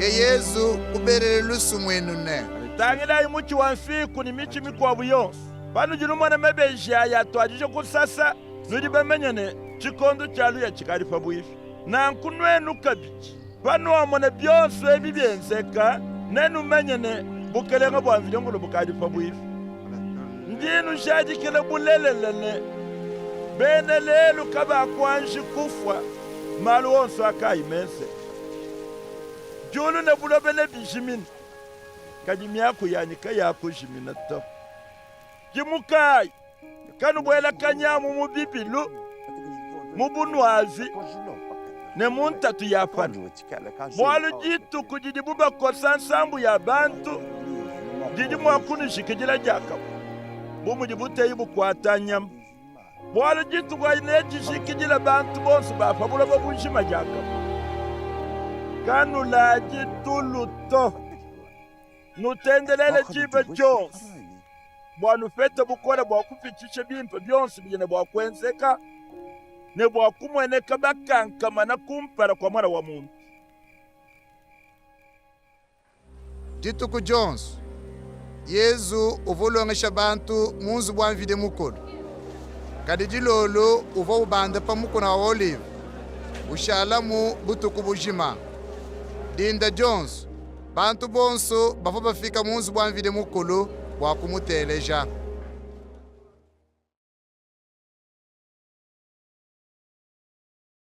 Ke Yezu kubelela lusumuinu ne. Tangilayi mutshi wa mfiku ne mitshi mikuabu yonso. Panudi numona mabeji ayi atuadija kusasa, nudi bamanye ne, tshikondo tshia luya tshikadi pabuipi. Nanku nuenu kabidi, panuamona bionso ebi bienzeka, nenumanye ne, Bukalenga bua Mvidi Mukulu bukadi pabuipi. Ndi nnujadikila bulelela ne, bena lelu kabakuanji kufua, malu onso akaayi menzeke. Diulu ne buloba nebijimine, kadi miaku yanyi kayakujimina to. Dimukayi, kanubuelakanyi amu mu bibilu, mu bunuavi ne mu ntatu ya panu, bualu dituku didibu bakosa nsambu ya bantu didi mua kunujikidila diakamue, bu mudi buteyi bukuata nyama. Bualu dituku adi nedijikidile bantu bonso ba pa buloba bujima diakamue. Kanuladi tulu to. Nutendelele diba dionso bua nupete bukole bua kupitshisha bimpe bionso bidi ne bua kuenzeka ne bua kumueneka bakankamana kumpala kua Muana wa muntu. Dituku dionsu, Yezu uvua ulongesha bantu mu nzubu wa Mvidi Mukulu. Kadi dilolu uvua ubanda pa mukuna wa Olive, ushalamu butuku bujima. Dinda dionsu, bantu bonsu bavua bafika mu nzubu wa Mvidi Mukulu bua kumuteleja.